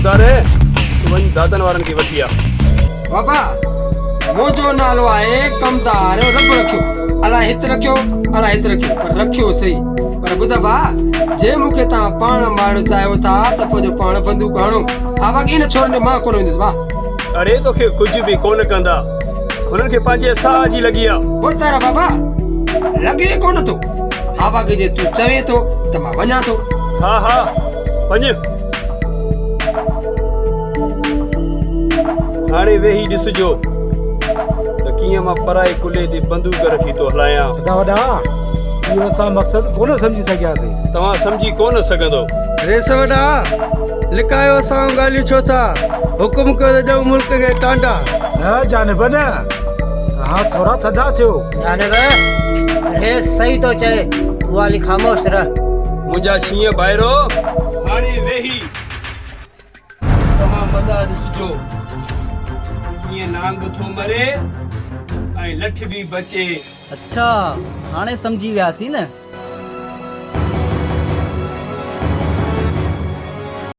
ڪمدار، تون وڃ دادن وارن کي وٺي آ. بابا، منهنجو نالو آهي ڪمدار رب رکيو. الاء هت رکيو، الاء هت رکيو، پر رکيو سهي. پر ٻڌ ڀاء، جي مون کي توهان پاڻ مارڻ چاهيو ٿا ته پنهنجو پاڻ بندوق هڻو. ها باقي ان ڇورن ڏي مان ڪونه ويندس ڀاء. اڙي توکي ڪجهه به ڪونه ڪندا. هنن کي پنهنجي ساهه جي لڳي آ. ڀوتار بابا، لڳي ڪونه ٿو. ها باقي جي تون چوين ٿو ته مان وڃان ٿو. ها ها وڃ. هاڻي ويهي ڏسجو ته ڪيئن مان پرائي ڪلهي تي بندوق رکي ٿو هلايان. ادا وڏا، اهو اسان مقصد ڪونه سمجهي سگهياسين. توهان سمجهي ڪونه سگهندو. ريس وڏا، لڪايو اسان کان ڳالهيون ڇو ٿا؟ حڪم ڪيو ته ڏيون ملڪ کي ٽانڊا. نه جانب نه، توهان ٿورا ٿڌا ٿيو. جانب، ريس صحيح ٿو چئي، تون حالي خاموش رهه. منهنجا شينهن ڀائرو! هاڻي ويهي توهان مزا ڏسجو، ڪيئن نانگ ٿو مري ۽ لٺ به بچي. اڇا، هاڻي سمجهي وياسين نه.